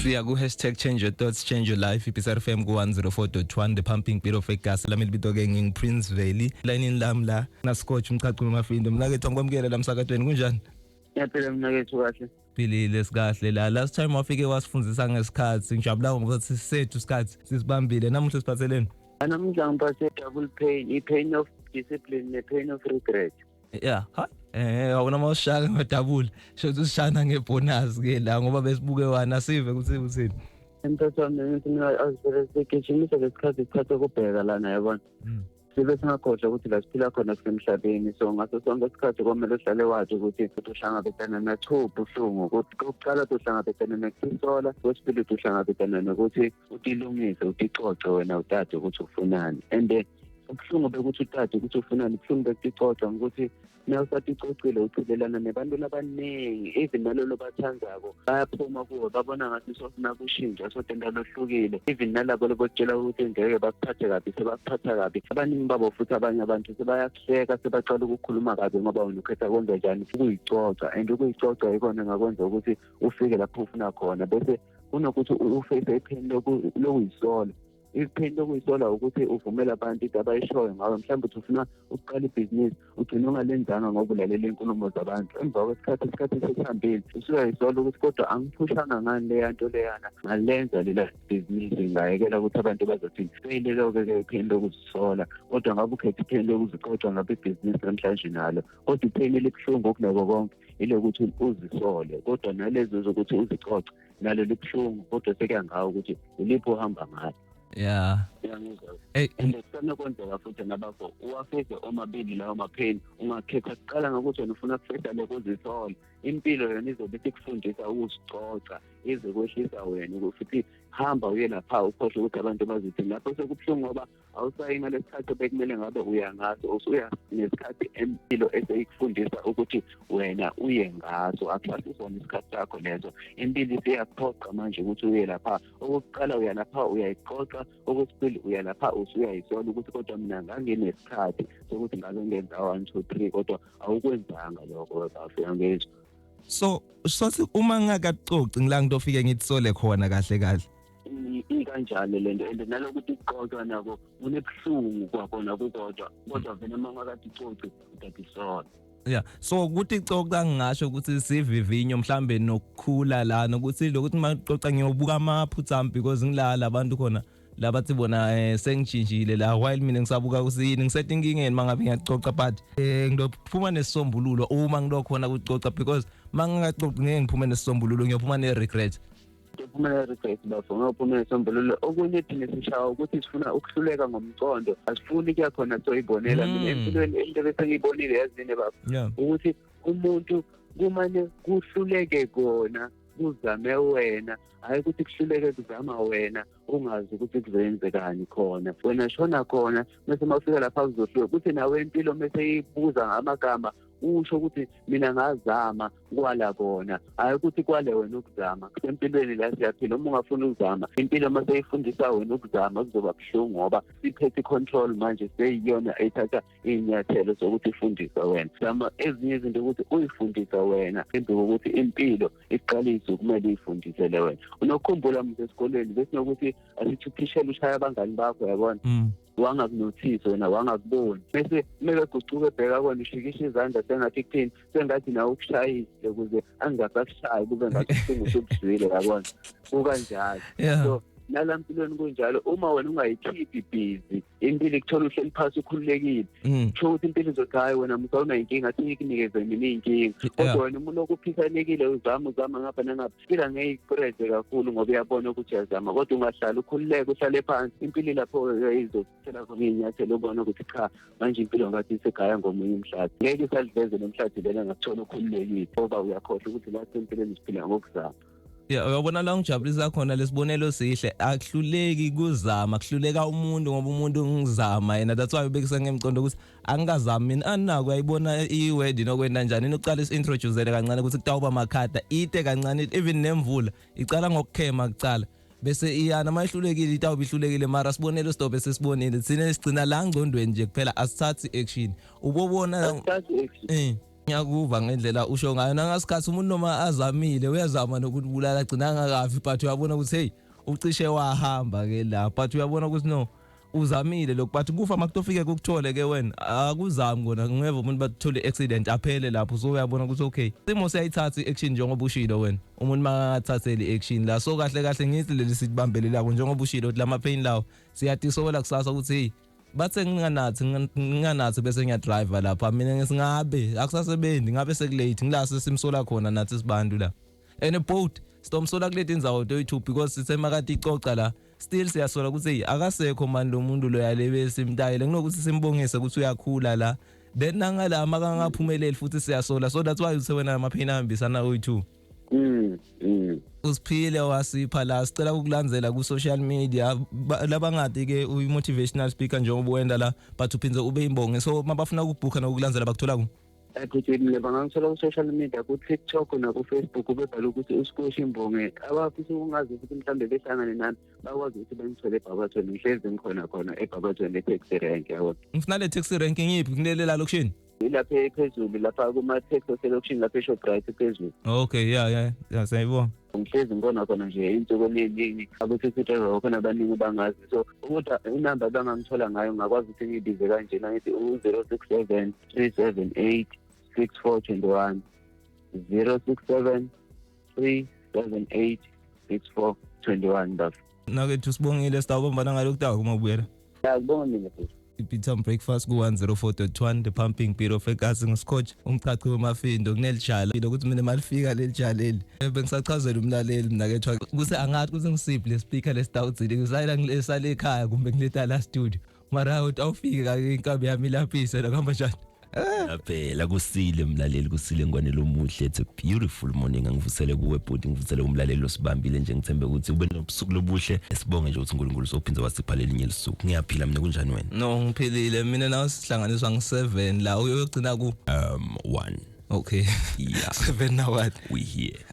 Siya ku #ChangeYourThoughts, change your life, iPSR FM ku 104.1, the pumping beat of egasi lami libito ke nging Prince Valley. Line lami la na Scotch umchacho mafindo. Mina ke ngikwamukele la msakatweni, kunjani? Ngiyaphila mina kethu, kahle. Philile, sikahle la. Last time wafike wasifundisa ngesikhathi, ngijabula ngoba sisethu isikhathi sisibambile. Namuhla siphatheleni? Namhla ngiphathe double pain, i-pain of discipline ne-pain of regret. Yeah, ha awuna mawushaka ngodabula sho usishana ngebonus ke la, ngoba besibuke wana sive ukuthi uthini. Emphathi wami, ngithi mina azivele sigijimisa lesikhathi, isikhathi sokubheka lana, yabona. Sibe singakhohlwa ukuthi la siphila khona kusemhlabeni, so ngaso sonke isikhathi komele uhlale wazi ukuthi uhlangabezana na-two buhlungu. Kokuqala uhlangabezana nekusola, kwesibili uhlangabezana nokuthi utilungise, uticoce wena, utade ukuthi ufunani. And ubuhlungu bekuthi utade ukuthi ufunani, ubuhlungu bekuticoca ngokuthi nawusaticocile uchilelana nebantu labaningi, even nalolo bathandzako bayaphuma kuwe, babona ngathi sofuna kushintsha, sotenta lohlukile. Even nalabo lobokutshela ukuthi ngeke bakuphathe kabi, sebakuphatha kabi abaningi babo. Futhi abanye abantu sebayakuhleka, sebacala ukukhuluma kabi ngoba wena ukhetha kwenza njani? Ukuyicoca. And ukuyicoca yikona engakwenza ukuthi ufike lapho ufuna khona, bese kunokuthi uface ipain lokuyisola. Ipain lokuyisola ukuthi uvumele abantu into abayishoyo ngawe. Mhlawumbe uthi ufuna ukuqala ibhizinisi, ugcine ungalenzanga ngoba ulalela iy'nkulumo zabantu. Emva kwesikhathi, isikhathi sesihambile, usuyayisola ukuthi kodwa angiphushanga ngani leya nto leyana, ngalenza lela bhizinisi, ngayekela ukuthi abantu bazothini. Seyilelo-ke ke ipain lokuzisola. Kodwa ngabe ukhetha ipain lokuzicoca, ngabe ibhizinisi namhlanje nalo. Kodwa ipain elibuhlungu okunako konke ilokuthi uzisole, kodwa nalezo zokuthi uzicoce nalo libuhlungu, kodwa sekuya ngawo ukuthi iliphi uhamba ngalo. Uyangizwa? Hey. And kusanokwenzeka futhi nabafo uwafeze omabili lawo mapain. Ungakhetha kuqala ngokuthi wena ufuna kufesa lokuzisola, impilo yona izobe isikufundisa ukuzicoca, izokwehlisa wena futhi hamba uye lapha, ukhohlwe ukuthi abantu bazithini. Lapho sekubuhlungu ngoba awusayi ngalesikhathi bekumele ngabe uya ngaso, usuya ngesikhathi empilo eseyikufundisa ukuthi wena uye ngaso. Akusasisona isikhathi sakho leso, impilo isiyakuphoqa manje ukuthi uye lapha. Okokuqala uya lapha uyayiqoqa, okwesibili uya lapha usuyayisola ukuthi kodwa mina nganginesikhathi sokuthi ngabe ngenza one, two, three, kodwa awukwenzanga lokho, bafika ngezwa. So sothi uma ngingakacoci ngila ngitofike ngitsole khona kahle kahle? Ikanjalo lento, and nalokuthi kuqoqwa nako kunebuhlungu kwakhona kukodwa, kodwa vele uma ungakade ucoci utatisola. Yeah, so ukuthi coca ngingasho ukuthi sivivinyo mhlambe nokukhula la, nokuthi lokuthi macoca ngiyobuka amaphutha ami, because ngilala abantu khona labathi bona sengishintshile la, while mina ngisabuka ukuthi yini ngisethe inkingeni mangabe ngiyacoca, but ngizophuma nesisombululo uma ngilokhona ukucoca, because mangingacoci ngeke ngiphume nesisombululo, ngiyophuma ne-regret. Uphuma ne-regret bafo, ngiyophume nesombululo. Okunye thina sishaya ukuthi sifuna ukuhluleka ngomcondo, asifuni kuya khona soyibonela. Mina empilweni into bese ngiyibonile, yazini bafo, ukuthi umuntu kumane kuhluleke kona kuzame wena, hhayi ukuthi kuhluleke kuzama wena ungazi ukuthi kuzoyenzekani khona. Wena shona khona, bese uma ufika lapha kuzohluka ukuthi nawe impilo mese ibuza ngamagama, usho ukuthi mina ngazama kwala kona, hhayi ukuthi kwale wena ukuzama. Kusempilweni la siyaphila, uma ungafuni ukuzama, impilo uma seyifundisa wena ukuzama kuzoba buhlungu, ngoba siphethe i-control manje, seyiyona ethatha iy'nyathelo zokuthi ifundise wena. Zama ezinye izinto ukuthi uyifundise wena embi kokuthi impilo iqalise, kumele uyifundisele wena. Unokukhumbula mse esikolweni besinokuthi asithi uthishela ushaya abangani bakho, yabona, wangakunothisi wena, wangakuboni, bese kumele gucuke ebheka kona, ushikisha izandla sengathi kuthini, sengathi nawe ukushayile ukuze angasakushayi, kube ngathi ubuhlungu usubuzwile, yabona, kukanjalo. So nala mpilweni kunjalo, uma wena ungayikhiphi busy, impilo ikuthola uhleli phasi ukhululekile, kusho ukuthi impilo izothi hhayi wena musa unayinkinga, athi ngikunikeze mina iy'nkinga, kodwa wena uma ulokhu uphisanekile, uzama uzama ngapha nangapha, impilo angeke ikupreze kakhulu ngoba uyabona ukuthi uyazama. Kodwa ungahlali ukhululeke, uhlale phansi, impilo lapho izokuthela khona iy'nyathelo, ubone ukuthi cha, manje impilo ngathi isegaya ngomunye umhlathi, ngeke isaliveze lo mhlathi lena ngakuthola ukhululekile, ngoba uyakhohlwa ukuthi la sempilweni siphila ngokuzama. Yeah, uyabona la ngijabulisa khona lesibonelo sihle, akuhluleki kuzama, kuhluleka umuntu ngoba umuntu ngizama yena. That's why ubekisa ngemcondo ukuthi angikazami mina anako. Uyayibona i-word inokwenda njani, inokuqala isi-introducele kancane ukuthi kutawuba makhada ite kancane, even nemvula icala ngokukhema kucala bese iyana, uma ihlulekile itawube ihlulekile. Mara sibonelo sidobe sesibonile thina, sigcina la ngcondweni nje kuphela, asithathi action, ubobona. Asithathi action. Ngiyakuva ngendlela usho ngayo. Nangasikhathi umuntu noma azamile, uyazama nokubulala, agcina angakafi, but uyabona ukuthi, hey, ucishe wahamba ke la, but uyabona ukuthi no, uzamile lokhu, but kufa makutofike kukuthole ke wena, akuzami kona. Ngeve umuntu bathole accident, aphele lapho. So uyabona ukuthi, okay, simo siyayithatha i-action njengoba ushilo wena, umuntu makangathatheli i-action la. So kahle kahle ngithi leli sibambelelako, njengoba ushilo ukuthi lama pain lawo siyatisola kusasa ukuthi, hey, bathe nginganathi, nginganathi bese ngiyadrive lapha mina, ngisingabe akusasebenzi, ngabe sekulate. Ngila sesimsola khona nathi sibantu la, and both sitomsola kuleti indzawo toyi-two, because sisemakati icoca la, still siyasola ukuthi, hey, akasekho mani lo muntu lo yalebe simtayele, kunokuthi simbongise ukuthi uyakhula la. Then nangala makangaphumeleli futhi siyasola. So that's why uthe wena amaphini ahambisana oyi-two. Usiphile wasipha la. Sicela ukukulandzela ku social media. Labangati ke, uyi motivational speaker njengoba wenda la, but uphindze ube imbongi. So mabafuna ukubhuka nokukulandzela, bakuthola ku? Ephuthini bangangithola ku-social media, ku-TikTok naku-Facebook, bebhale ukuthi uSikoshi Imbonge. Abafisa ukungazi ukuthi mhlawumbe behlangane nami, bakwazi ukuthi bengithole eBarberton. Ngihlezi ngikhona khona eBarberton, e-taxi rank, yabona. Ngifuna le taxi rank ngiyiphi kulele la lokishini? Ilapha ephezulu lapha kuma-taxi aselokishini, lapha eShoprite phezulu. Okay, yeah, siyayibona. Ngihlezi ngibona khona nje insuku eziningi. Abo-taxi driver bakhona abaningi bangazi. So ukuthi inamba abangangithola ngayo, ngakwazi ukuthi ngiyibize kanjena, ngithi u-067 378 6421, 067 378 6421, baba. Nakethu, sibongile, sitawubambana ngalokhu uma ubuyela. Ya, kubonga mina futhi. I-Bitam Breakfast ku-104.1, the pumping beat of ekasi. Ngisikhoje umchachi wemafindo kunelijala ukuthi mina malifika leli jaleli, bengisachazela umlaleli mina kethiwa kuse angathi kuthi ngisiphi le speaker lesitawudzile, ngisayela ngilesale ekhaya kumbe ngileta la studio, mara awufike kake inkabi yami ilaphise la, kuhamba njani? Phela kusile, mlaleli, kusile ngwane lomuhle. It's a beautiful morning. Angivusele kuwe bhuti, ngivusele umlaleli osibambile nje. Ngithembe ukuthi ube nobusuku lobuhle. Sibonge nje ukuthi uNkulunkulu sophinze wasipha lelinye lisuku. Ngiyaphila mina, kunjani wena? No, ngiphilile mina. Nawe sihlanganiswa ngu-7 la, uyogcina ku 1. Okay. Yeah. 7 na what? We here.